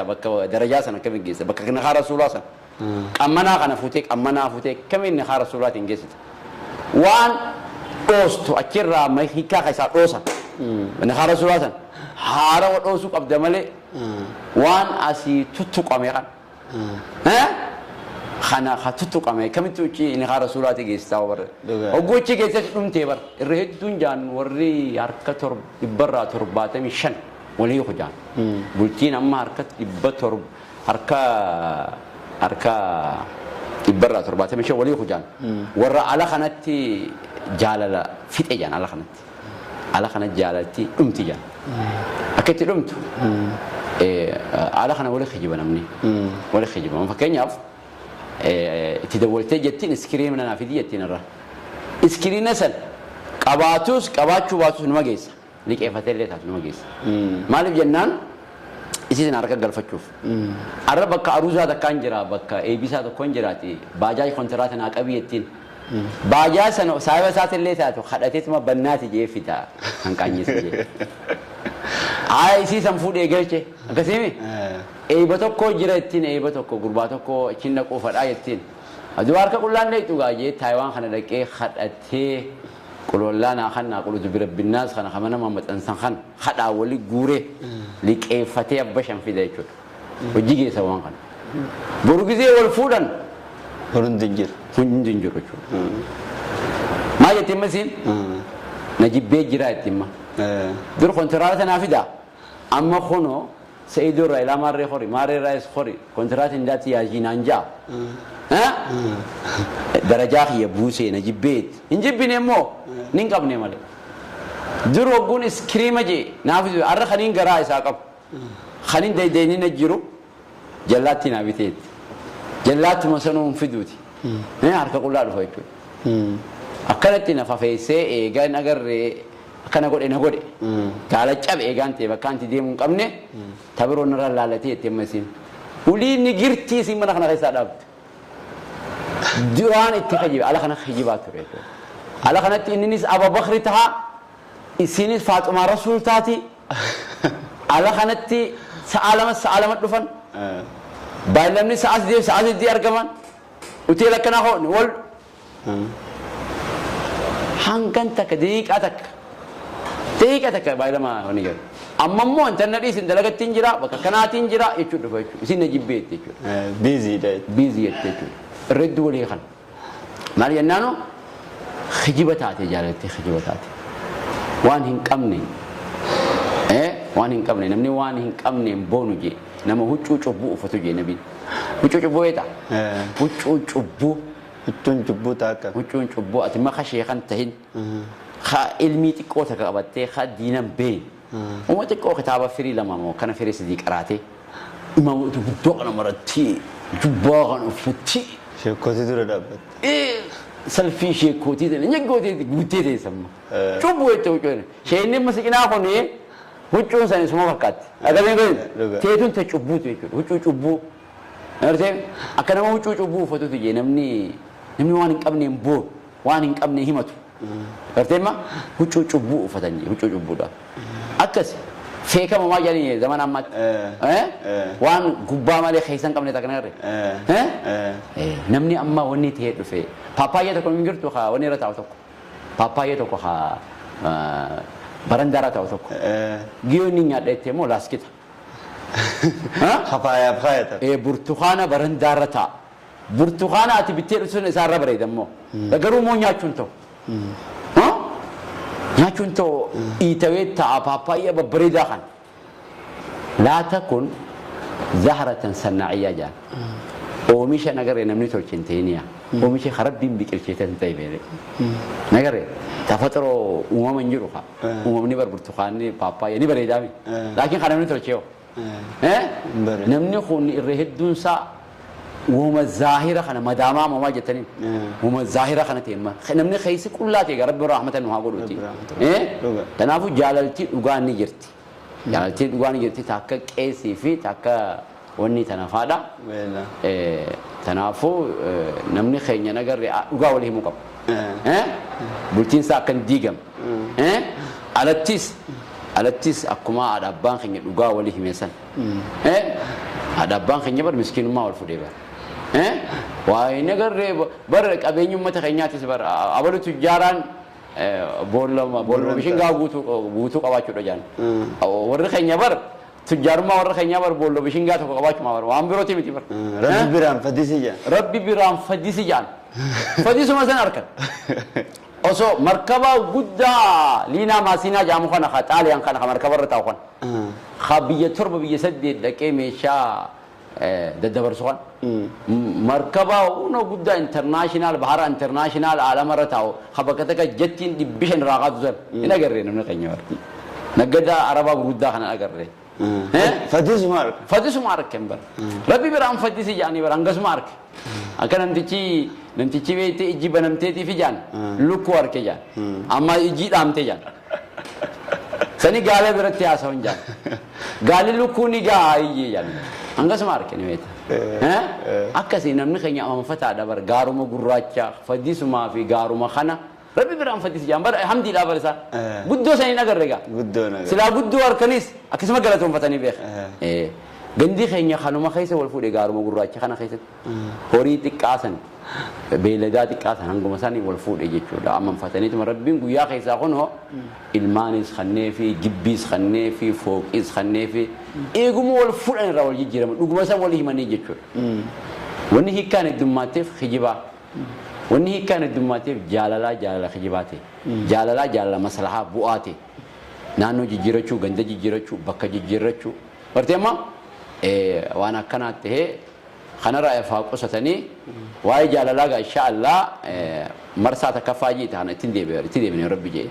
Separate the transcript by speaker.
Speaker 1: Bakka darajaa sana akkamiin geessita? Bakka nikaa rasuulaa sana. Qammanaa kana fuutee, qammanaa fuutee akkamiin nikaa rasuulaatiin geessita? Waan dhoostu achirraa hiikaa keessaa dhoosan. Nikaa rasuulaa sana haarawa dhoosuu qabda malee waan asii tuttuqame kan. Kana ka tuttuqame kamitti uchi nikaa rasuulaati geessitaa warra. Hogguu achi keessatti dhumtee bar irra hedduun jaan warri harka 75% walii hojaan. Bultiin amma harka dhibba torba harka harka 75% walii hojaan. Warra ala kanatti jaalala fixe jaan ala kanatti. Ala kana jaalalti dhumti jaan. Akka itti dhumtu ala kana wali kijiba namni. Wali kijiba. Fakkeenyaaf itti dawwaltee jettiin iskiriina naa fidi jettiin irra. Iskiriina san qabaatus qabaachuu baatus numa geessa. Liqeeffatee illee taatu numa geessa. Maaliif jennaan isii sana harka galfachuuf. Arra bakka aruuzaa takkaan jira, bakka eebisaa tokkoon jiraati, baajaaj kontiraata naa qabii jettiin. Baajaaj sana saahiba isaatillee taatu kadhateetuma bannaati jee fida kan qaanyeessa jee. Haa isii san fuudhee galche akkasiimi. Eeba tokko jira ittiin, eeba tokko gurbaa tokko achiin dhaquu fadhaa jettiin. Aduu harka qullaan dheeyxu gaa jee Taayiwaan kana dhaqee kadhatee qulollaa naa kannaa qulutu bira binnaas kana kama nama maxxansan kan kadhaa wali guuree liqeeffatee abba shan fida jechuudha. Hojii geessa waan kana. Boru gizee wal fuudhan.
Speaker 2: Hundi hin jiru.
Speaker 1: Hundi hin jiru jechuudha. Maal jetti amma isiin? Na jibbee jira jetti amma. Dur kontiraata naa fida. Amma kunoo Sa'idoo irraa ilaa maarree hori, maarree irraayis hori, kontiraata hindaatti yaajii naan ja'a. Darajaa kiyya buusee na jibbee jetti. Hin jibbine immoo nin qabne malee. Dur wagguun iskiriima jee naa fidu har'a kaniin garaa isaa qabu. Kanin daydayni na jiru jallaattii naa biteetti. Jallaattuma sanuu hin fiduuti. Harka qullaa dhufa jechuudha. Akkanatti na fafeessee eegaa hin agarree akkana godhe na godhe. Gaala cabe eegaan ta'e bakka anti deemuu hin qabne ta biroo narra laalatee jettee amma isiin. Ulii ni girtii isiin mana kana keessaa dhaabde. Duraan itti kijibe ala kana kijibaa ture jechuudha. Ala kanatti inninis Abubakri taha, isinis Faaxumaa Rasuul taati. Ala kanatti sa'a 2 sa'a 2 dhufan. Baay'inni sa'a 3 sa'a 3 argaman. Hoteela akkanaa hoo wal hangan takka daqiiqaa takka daqiiqaa takka baay'ilama wani jedhu. Amma immoo intalna dhiisin dalagattiin jira, bakka kanaatiin jira jechuudha dhufa jechuudha. Isin na jibbeetti jechuudha.
Speaker 2: Biiziidha.
Speaker 1: Biizii jette jechuudha. Irra hedduu walii kana. Maal jennaanu kijiba taate, jaalattee kijiba taate. Waan hin qabne, waan hin qabne, namni waan hin qabne hin boonu jee, nama huccuu cubbuu uffatu jee nabiin. Huccuu cubbuu beektaa? Huccuu cubbuu.
Speaker 2: Huccuun cubbuu ta'a.
Speaker 1: Huccuun cubbuu ati maka sheekan tahin, ka ilmii xiqqoo takka qabattee, ka diinan beeyne. Uma xiqqoo kitaaba firii 2 moo kana firii 3 qaraatee imaamota guddoo kana maratti jubbaa kana uffattee.
Speaker 2: Sheekootii dura dhaabbatte.
Speaker 1: Salfii sheekootii tana nyaggootii guuttee teessamma. Cubbuu jecha huccuun. Sheenni amma siqinaa kuni huccuun san isuma fakkaatti. Akkasiin kun teetuun ta cubbuutu jechuudha. Huccuu cubbuu. Agartee akka nama huccuu cubbuu uffatutu jee namni waan hin qabne hin boonu, waan hin qabne himatu. Agartee amma huccuu cubbuu uffatan jee huccuu cubbuudha. Akkas feekama maa jedhanii zamana ammaatti. Waan gubbaa malee keessa hin qabne takka nagarre. Namni amma wanni ta'ee dhufe paappaayyaa tokko hin jirtu haa wanni irra taa'u tokko. Paappaayyaa tokko haa barandaa irra taa'u tokko. Giyoo inni nyaadha jettee immoo laaskita.
Speaker 2: Faayaaf faayata.
Speaker 1: Burtukaana barandaa irra taa'a. Burtukaana ati bittee dhuftu sun isaarra bareeda immoo. Garuu immoo nyaachuun ta'u. Nyaachuun ta'u dhiitawee taa'a paappaayyaa babbareedaa kana. Laata kun zaharatan sannaa'iyyaa jedhan. Oomisha nagaree namni tolche hin ta'iniya. Oomisha ka Rabbiin biqilchee tan ta'e beele. Nagaree tafaxiroo uumama hin jiru ka. Uumamni bar burtukaanni paappaayyaa ni bareedaami. Laakiin kan namni tolchee hoo? Namni kun irra hedduunsaa uumama zaahira kana madaamaa mamaa jettaniin. Uumama zaahira kana ta'e namni keessi qullaa ta'e Rabbi rahmatan nu haa godhuuti. Kanaafuu jaalaltii dhugaa ni jirti. Jaalaltii dhugaa ni jirti takka qeesii fi takka wanni tana faadha. Kanaafuu namni keenya nagarre dhugaa walii himuu qaba. Bultiin isaa akka hin diigamne. Alattis akkuma haadha abbaan keenya dhugaa walii hime san. Haadha abbaan keenya bar miskiinummaa wal fudhee bar. Waa hin agarree bar, qabeenyi uummata keenyaatis bar abalu tujjaaraan boolla bishingaa guutuu guutuu qabaachuudha jaan. Warri keenya bar tujjaarummaa warra keenyaa bar boolla bishingaa tokko qabaachuma bar, waan birooti miti bar.
Speaker 2: Rabbi biraan fadisi jaan.
Speaker 1: Rabbi biraan fadisi jaan. Fadisuma san harkan. Osoo markaba guddaa liinaa maasiinaa jaamu kana, ka Xaaliyaan kana, ka markaba irra taa'u kana, ka biyya torba biyya saddeet dhaqee meeshaa daddabarsu kan, markaba uno guddaa international bahara international alama irra taa'u, ka bakka takka jettiin 500 irraa kaatu san hin agarree namni keenya bar. Naggadaa Arabaa gurguddaa kana agarree.
Speaker 2: Fadisuma harka.
Speaker 1: Fadisuma arken bar. Rabbi biraan fadisi jedhanii bar hangasuma arke. Akka namtichi beekte ijji banamteetiif ijaan lukkuu arke jaan. Amma ijji dhaamte jaan. Sani gaala biratti haasawan jaan. Gaalli lukkuu ni gaa iyyee jaan. Hangasuma arke ni beekta. Akkasii namni keenya amanfataadha bar, gaaruma gurraacha fadisumaa fi gaaruma kana Rabbi biraan fadisi jaan bar, hamdiidhaa bar isaan. Guddoo saniin agarre gaa.
Speaker 2: Guddoo nagaa.
Speaker 1: Silaa guddoo harkanis akkasuma galatoonfatanii beeka. Gandi keenya kanuma keessa wal fuudhe, gaaruma gurraacha kana keessatti. Horii xiqqaa san, beeyladaa xiqqaa san hanguma sanii wal fuudhe jechuudha. Amanfataniituma Rabbiin guyyaa keessaa kunoo ilmaanis kannee fi gibbiis kannee fi fooqiis kannee fi eeguma wal fuudhan irraa wal jijjiirama. Dhuguma san wal himanii jechuudha. Wanni hiikkaan heddummaatteef kijibaa. Wanni hiikkaan heddummaatteef jaalalaa jaalala kijibaa ta'e. Jaalalaa jaalala maslahaa bu'aa ta'e. Naannoo jijjiirachuu, ganda jijjiirachuu, bakka jijjiirrachuu. Bartee amma waan akkanaa tahee kanarraa ifaa qusatanii waa'ee jaalalaa gaa insha Allah marsaa takkaffaa jiita kana ittiin deebi'e itti deebine Rabbi jee.